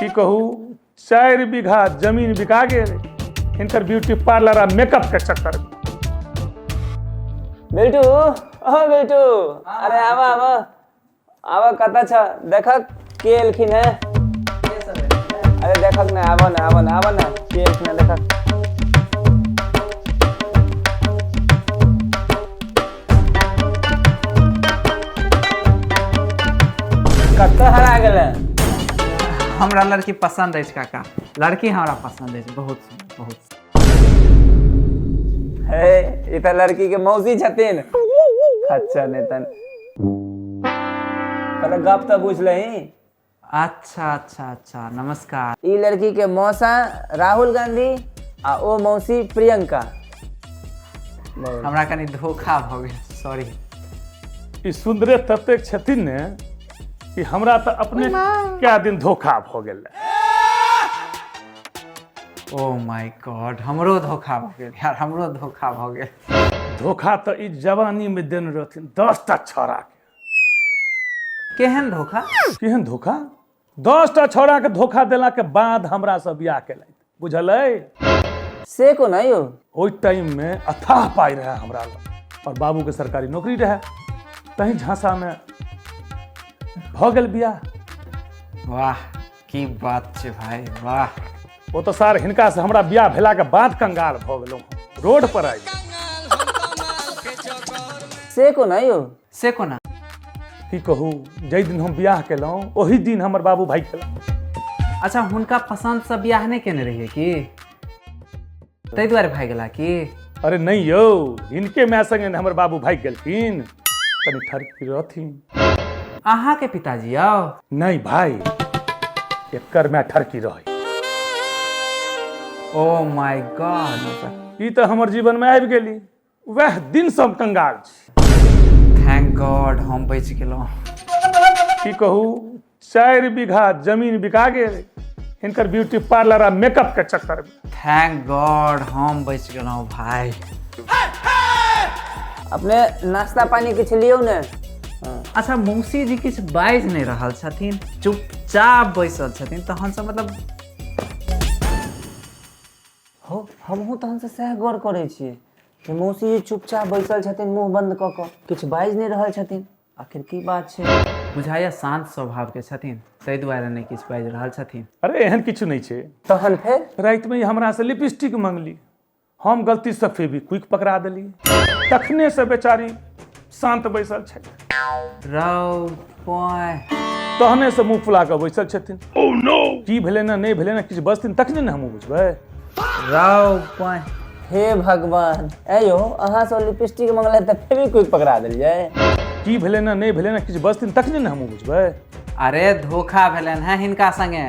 की कहू, 4 बीघा जमीन बिका गेल हिनकर ब्यूटी पार्लर आ मेकअप के चक्कर में। बिल्टू, ओ बिल्टू, अरे आवा आवा आवा, कतऽ छ? देखक के एलखिन है। अरे देखक ना, आवा ना, आवा ना, आवा ना, के एलखिन है देखक। कतऽ हरा गेलै? हमरा लड़की पसंद अछि काका, लड़की हमरा पसंद अछि, बहुत सुंदर, बहुत। हे, ई तऽ लड़की के मौसी छथिन। अच्छा नहि तन पहले गप तऽ बुझ लही। अच्छा अच्छा अच्छा, नमस्कार। ई लड़की के मौसा राहुल गांधी आ ओ मौसी प्रियंका। हमरा कनी धोखा भऽ गेल, सॉरी। ई सुंदरे ततेक छथिन ने कि हमरा तऽ अपने क्या दिन धोखा भऽ गेल। ओ my God, हमरो धोखा भऽ गेल यार, हमरो धोखा भऽ गेल। धोखा तऽ ई जवानी में देने रहथिन 10टा छौड़ा के। केहन धोखा? केहन धोखा? 10टा छौड़ा के धोखा देला के बाद हमरा से बियाह केलथि, बुझलै? से कोना यौ? ओहि टाइम में अथाह पाइ रहे हमरा लग और बाबू के सरकारी नौकरी रहे, तही झांसा में भऽ गेल बियाह। वाह की बात छै भाई, वाह। ओ तऽ सर हिनका से हमरा बियाह भेला के बाद कंगाल भऽ गेलहुँ, रोड पर आबि गेलहुँ। से कोना यौ? से कोना? की कहू, जाहि दिन हम बियाह केलहुँ ओही दिन हमर बाबू भागि गेला। अच्छा, हुनका पसंद से बियाह नहि केने रहियै की, ताहि दुआरे भागि गेला की? अरे नहीं यौ, हिनके माय संगे ने हमर बाबू भागि गेलखिन, कनि ठरकी रहथिन। अहाँ के पिताजी यौ? नहीं भाई, एकर माय ठरकी रहे। ओ my God, ई तऽ हमर जीवन में आबि गेली, वएह दिन से हम कंगाल छी। Thank God हम बचि गेलहुँ। की कहू, 4 बीघा जमीन बिका गेल हिनकर ब्यूटी पार्लर आ मेकअप के चक्कर में। Thank God हम बचि गेलहुँ भाई। अपने नाश्ता पानी किछु लियौ ने। अच्छा, मौसी जी किछु बाजि नहि रहल छथिन, चुपचाप बैसल छथिन, तहन से मतलब हो, हमहूँ तहन से सएह गौर करै छियै जे मौसी जी चुपचाप बैसल छथिन, मुँह बंद कऽ कऽ किछु बाजि नहि रहल छथिन, आखिर की बात छै? बुझाइया शांत स्वभाव के छथिन, ताहि दुआरे नहि किछु बाजि रहल छथिन। अरे एहन किछु नहि छै। तहन फेर? रातिमे ई हमरा से लिपस्टिक मंगली, हम गलती से फेविक्विक पकड़ा देली, तखने से बेचारी शांत बैसल छथि। रौ पाय। तहने से मुँह फुला कऽ बैसल छथिन। की भेलै ने नहि भेलै ने किछु बजथिन तखने ने हमहूँ बुझबै। रौ पाय। हे भगवान, ऐ यौ अहाँ सब लिपस्टिक मंगलै तऽ फेविक्विक पकड़ा देलियै? की भेलै ने नहि भेलै ने किछु बजथिन तखने ने हमहूँ बुझबै। अरे धोखा भेलनि हैं हिनका संगे।